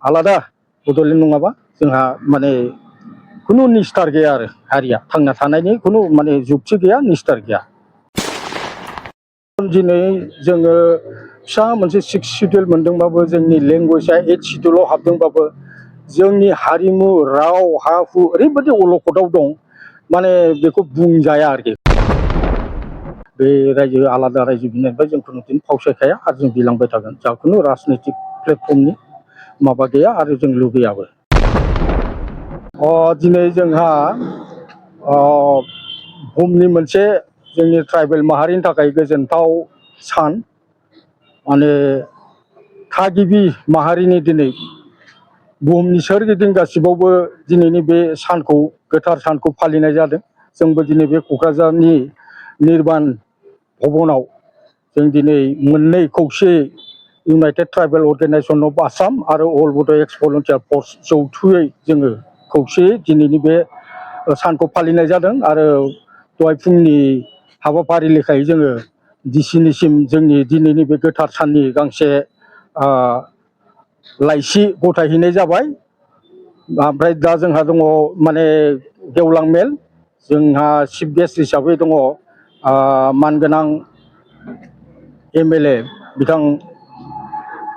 आलादा बड'लेण्ड नङाबा जोंहा माने खुनु निस्टार गैया आरो हारिया थांना थानायनि खुनु माने जुक्ति गैया निस्टार गैया दिनै जोङो फिसा मोनसे 6 शिड्युल मोनदोंबाबो जोंनि लेंगुवेजआ 8 शिड्युलाव हाबदोंबाबो जोंनि हारिमु राव हा हु ओरैबायदि अलखदाव दं माने बेखौ बुंजाया आरोखि बे रायजो आलादा रायजो बिनायनिफ्राय जों खुनुदिन फावसायखाया आरो जों बिलांबाय थागोन जा खुनु राजनितिक प्लेटफर्मनि माबा गैया आरो जों लुबैयाबो दिनै जोंहा बुहुमनि मोनसे जोंनि ट्राइबेल माहारिनि थाखाय गोजोनथाव सान माने थागिबि माहारिनि दिनै बुहुमनि सोरगिदिं गासिबावबो दिनैनि बे सानखौ गोथार सानखौ फालिनाय जादों जोंबो दिनै बे क'क्राझारनि निर्बान भबनाव जों दिनै मोननै खौसे United tribal organisation of Assam आरो अल बड' एक्स भलन्टियार फर्स जौथुयै जोङो खौसेयै दिनैनि बे सानखौ फालिनाय जादों आरो दहाय फुंनि हाबाफारि लेखायै जोङो डिसिनिसिम जोंनि दिनैनि बे गोथार साननि गांसे लाइसि गथायहैनाय जाबाय ओमफ्राय दा जोंहा दङ माने गेवलां मेल जोंहा चिफ गेस्ट हिसाबै दङ मानगोनां एमएलए बिथां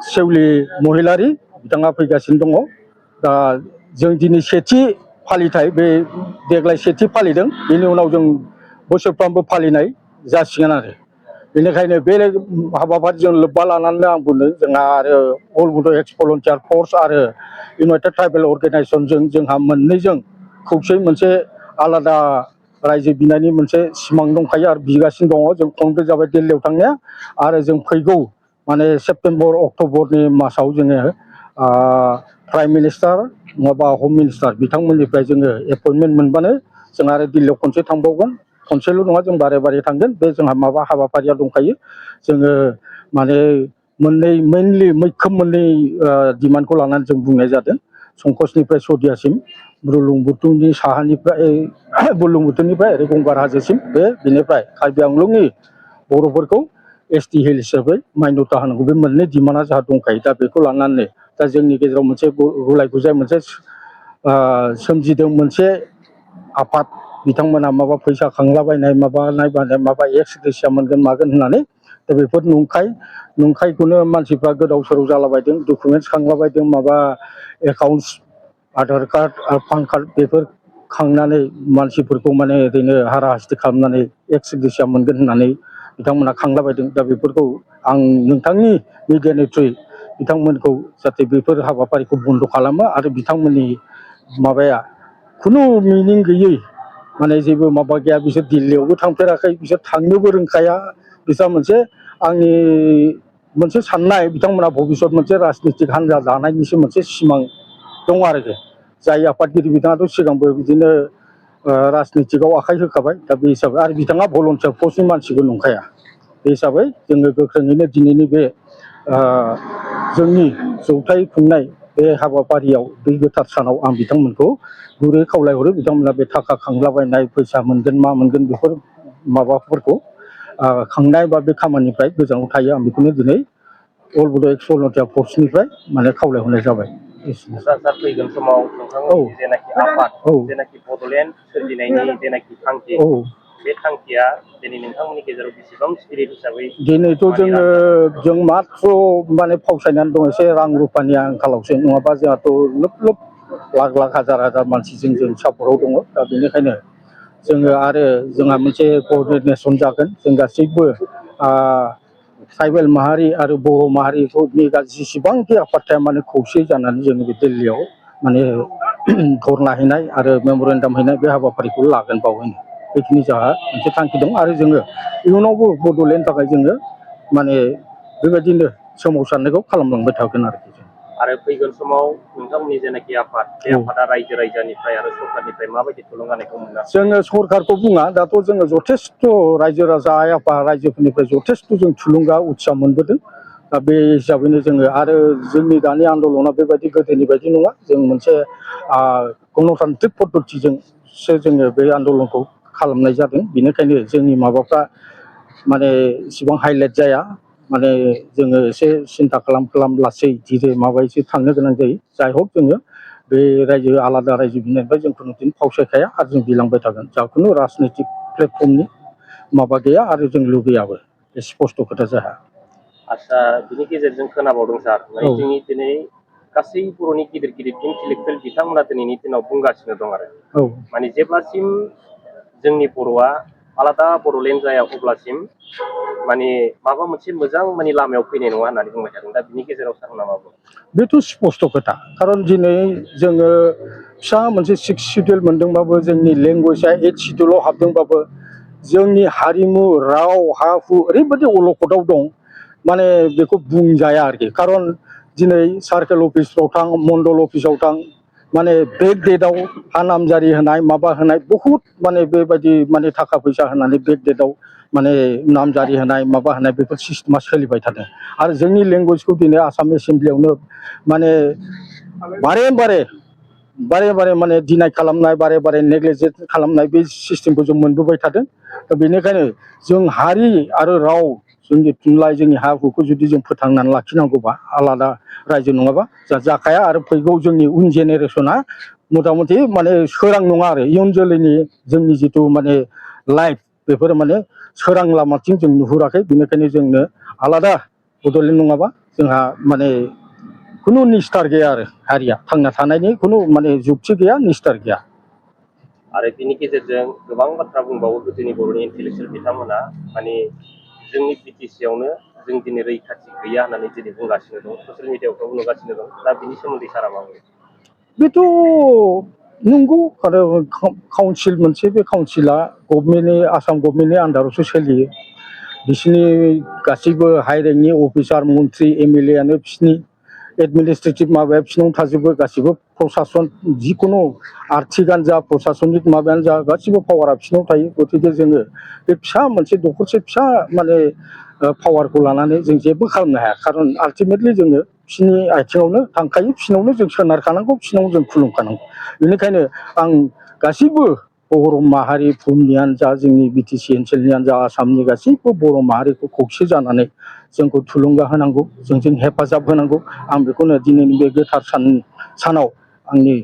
सेवलि महिलारि बिथाङा फैगासिनो दङ दा जों दिनै सेथि फालिथाय बे देग्लाय सेथि फालिदों बेनि उनाव जों बोसोरफ्रोमबो फालिनाय जासिगोन आरो बेनिखायनो बे हाबाफारिजों लोब्बा लानानै आं बुंदों जोंहा आरो अल बड' एक्स भलन्टियार फर्स आरो इउनाइटेड ट्राइबेल अर्गेनाइजेसनजों जोंहा मोननैजों खौसे मोनसे आलादा रायजो बिनायनि मोनसे सिमां दंखायो आरो बिगासिनो दङ जों खनब्रै जाबाय दिल्लीयाव थांनाया आरो जों फैगौ माने सेप्तेम्बर अक्ट'बरनि मासाव जोङो प्राइम मिनिस्टार नङाबा हम मिनिस्टार बिथांमोननिफ्राय जोङो एपइन्टमेन्ट मोनबानो जों आरो दिल्लीयाव खनसे थांबावगोन खनसेल' नङा जों बारे बारे थांगोन बे जोंहा माबा हाबाफारिया दंखायो जोङो माने मोननै मेनलि मैखोम मोननै डिमान्डखौ लानानै जों बुंनाय जादों संकसनिफ्राय सदियासिम बुरलुंबुथुरनि साहानिफ्राय बुरलुंबुथुरनिफ्राय ओरै गंगार हाजोसिम बेनिफ्राय कार्बि आंलंनि बर'फोरखौ एसटि हिल हिसाबै मान्यता होनांगौ बे मोननै डिमान्डआ जोंहा दंखायो दा बेखौ लानानै दा जोंनि गेजेराव मोनसे गुलाय गुजाय मोनसे सोमजिदों मोनसे आफाद बिथांमोना माबा फैसा खांलाबायनाय माबा नायबानाय माबा एक्स ग्रेसिया मोनगोन मागोन होननानै दा बेफोर नंखायखौनो मानसिफ्रा गोदाव सोराव जालाबायदों डकुमेन्टस खांलाबायदों माबा एकाउन्ट्स आधार कार्ड आरो पान कार्ड बेफोर खांनानै मानसिफोरखौ माने ओरैनो हारा हास्ति खालामनानै एक्स ग्रेसिया मोनगोन होननानै बिथांमोना खांलाबायदं दा बेफोरखौ आं नोंथांनि मिडियानि थ्रुयै बिथांमोनखौ जाहाथे बेफोर हाबाफारिखौ बन्द' खालामो आरो बिथांमोननि माबाया खुनु मिनिं गैयै माने जेबो माबा गैया बिसोर दिल्लीयावबो थांफेराखै बिसोर थांनोबो रोंखाया बिस्रा मोनसे आंनि मोनसे साननाय बिथांमोना भबिसत मोनसे राजनितिक हान्जा दानायनिसो मोनसे सिमां दं आरोखि जाय आफादगिरि बिथाङाथ' सिगांबो बिदिनो राजनितिकआव आखाइ होखाबाय दा बे हिसाबै आरो बिथाङा भलन्टियार पस्टनि मानसिबो नंखाया बे हिसाबै जोङो गोख्रोङैनो दिनैनि बे जोंनि जौथाय खुंनाय बे हाबाफारियाव दै गोथार सानाव आं बिथांमोनखौ गुरै खावलायहरो बिथांमोना बे थाखा खांलाबायनाय फैसा मोनगोन मा मोनगोन बेफोर माबाफोरखौ खांनाय बा बे खामानिनिफ्राय गोजानाव थायो आं बेखौनो दिनै अल बड' एक्स भलन्टियार फर्सनिफ्राय माने खावलायहरनाय जाबाय सार फैगोन समाव नोंथांमोननि जेनाखि आफाद जेनाखि बड'लेण्ड सोरजिनायनि जेनाखि थांखि बे थांखिया दिनै नोंथांमोननि गेजेराव बेसेबां स्पिरिट हिसाबै दिनैथ' जों माथ्र माने फावसायनानै दं एसे रां रुफानि आंखालावसो नङाबा जोंहाथ' लोब लोब लाख लाख हाजार हाजार मानसिजों जों सापर्टआव दङ दा बेनिखायनो जोङो आरो जोंहा मोनसे क'अर्डिनेसन जागोन जों गासैबो ट्राइबेल माहारि आरो बर' माहारिफोरनि जेसेबांखि आफाद थाया माने खौसे जानानै जों बे दिल्लीयाव माने धरना हैनाय आरो मेम'रेन्डाम हैनाय बे हाबाफारिखौ लागोन बावैनो बेखिनि जोंहा मोनसे थांखि दं आरो जोङो इयुनावबो बड'लेण्डनि थाखाय जोङो माने बेबायदिनो सोमावसारनायखौ खालामलांबाय थागोन आरोखि जों आरो फैगोन समाव नोंथांमोननि जेनाखि आफाद बे आफादा रायजो राजानिफ्राय आरो सरकारनिफ्राय माबायदि थुलुंगानायखौ मोनो जोङो सरकारखौ बुङा दाथ' जोङो जथेस्थ' रायजो राजा आइ आफा रायजोफोरनिफ्राय जथेस्थ' जों थुलुंगा उत्सा मोनबोदों दा बे हिसाबैनो जोङो आरो जोंनि दानि आन्दलना बेबायदि गोदोनि बायदि नङा जों मोनसे गणतान्त्रिक पद्धतिजोंसो जोङो बे आन्दलनखौ खालामनाय जादों बेनिखायनो जोंनि माबाफ्रा माने इसिबां हाइलाइट जाया माने जोङो एसे सिन्था खालाम लासै धीरे माबायैसो थांनो गोनां जायो जाय हक जोङो बे रायजो आलादा रायजो बिनायनिफ्राय जों खुनुदिन फावसायखाया आरो जों बिलांबाय थागोन जाखुनु राजनितिक प्लेटफर्मनि माबा गैया आरो जों लुबैयाबो बे स्पस्ट' खोथा जोंहा आदसा बिनि गेजेरजों खोनाबावदों सार माने जोंनि दिनै गासै बर'नि गिदिर गिदिर इन्टेलेक्सुयेल बिथांमोना दिनैनि दिनाव बुंगासिनो दं आरो माने जेब्लासिम जोंनि बर'आ आलादा बड'लेण्ड जाया अब्लासिम माने माबा मोनसे मोजां माने लामायाव फैनाय नङा होननानै बुंबाय थादों दा बिनि गेजेराव सारमोना मा बुङो बेथ' स्पस्ट' खोथा खारन दिनै जोङो फिसा मोनसे 6 सिडिउल मोनदोंबाबो जोंनि लेंगुवेजआ 8 सिडिउलाव हाबदोंबाबो जोंनि हारिमु राव हा हु ओरैबायदि अलखदाव दं माने बेखौ बुंजाया आरोखि खारन दिनै सार्केल अफिसफ्राव थां मण्डल अफिसाव थां माने बेक डेटआव हा नामजारि होनाय माबा होनाय बहुद माने बेबायदि माने थाखा फैसा होनानै बेक डेटआव माने नामजारि होनाय माबा होनाय बेफोर सिस्टेमा सोलिबाय थादों आरो जोंनि लेंगुवेजखौ दिनै आसाम एसेमब्लियावनो माने बारे बारे माने डिनाय खालामनाय बारे नेग्लेक्ट खालामनाय बे सिस्टेमखौ जों मोनबोबाय थादों दा बेनिखायनो जों हारि आरो राव जोंनि थुनलाइ जोंनि हा हुखौ जुदि जों फोथांनानै लाखिनांगौबा आलादा रायजो नङाबा जाखाया आरो फैगौ जोंनि उन जेनेरेसना मथा मथि माने सोरां नङा आरो इयुन जोलैनि जोंनि जिथु माने लाइफ बेफोरो माने सोरां लामाथिं जों नुहुराखै बेनिखायनो जोंनो आलादा बड'लेण्ड नङाबा जोंहा माने खुनु निस्टार गैया आरो हारिया थांना थानायनि खुनु माने जुक्ति गैया निस्टार गैया आरो बिनि गेजेरजों गोबां बाथ्रा बुंबावो गोदोनि बर'नि इन्टेलेक्सुयेल बिथांमोना माने जोंनि बिटिसियावनो जों दिनै रैखाथि गैया होननानै दिनै बुंगासिनो दं ससियेल मिडियाफ्राव नुगासिनो दं दा बिनि सोमोन्दै सारा मा बुङो बेथ' नंगौ आरो काउन्सिल मोनसे बे काउन्सिला गभर्नमेन्टनि आसाम गभर्नमेन्टनि आन्दारावसो सोलियो बिसोरनि गासैबो हाइ रेंकनि अफिसार मन्त्रि एमएलए आनो बिसोरनि एडमिनिस्ट्रेटिभ माबाया बिसोरनाव थाजोबो गासिबो प्रसासन जिखुनु आर्थिकआनो जा प्रसासनिक माबायानो जा गासिबो पावारा बिसोरनाव थायो गतिके जोङो बे फिसा मोनसे दखरसे फिसा माने पावारखौ लानानै जों जेबो खालामनो हाया खारन आल्टिमेटलि जोङो बिसोरनि आथिङावनो थांखायो बिसोरनावनो जों सोनारखानांगौ बिसोरनाव जों खुलुमखानांगौ बेनिखायनो आं गासैबो बर' माहारि भुमनियानो जा जोंनि बिटिसि ओनसोलनियानो जा आसामनि गासैबो बर' माहारिखौ खौसे जानानै जोंखौ थुलुंगा होनांगौ जोंजों हेफाजाब होनांगौ आं बेखौनो दिनैनि बे गोथार सानाव आंनि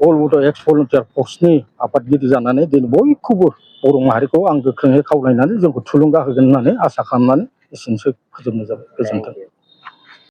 अल बड' एक्स भलुन्टियार फर्सनि आफादगिरि जानानै दिनै बयखौबो बर' माहारिखौ आं गोख्रोङै खावलायनानै जोंखौ थुलुंगा होगोन होननानै आसा खालामनानै एसेनोसै फोजोबनाय जाबाय गोजोन्थों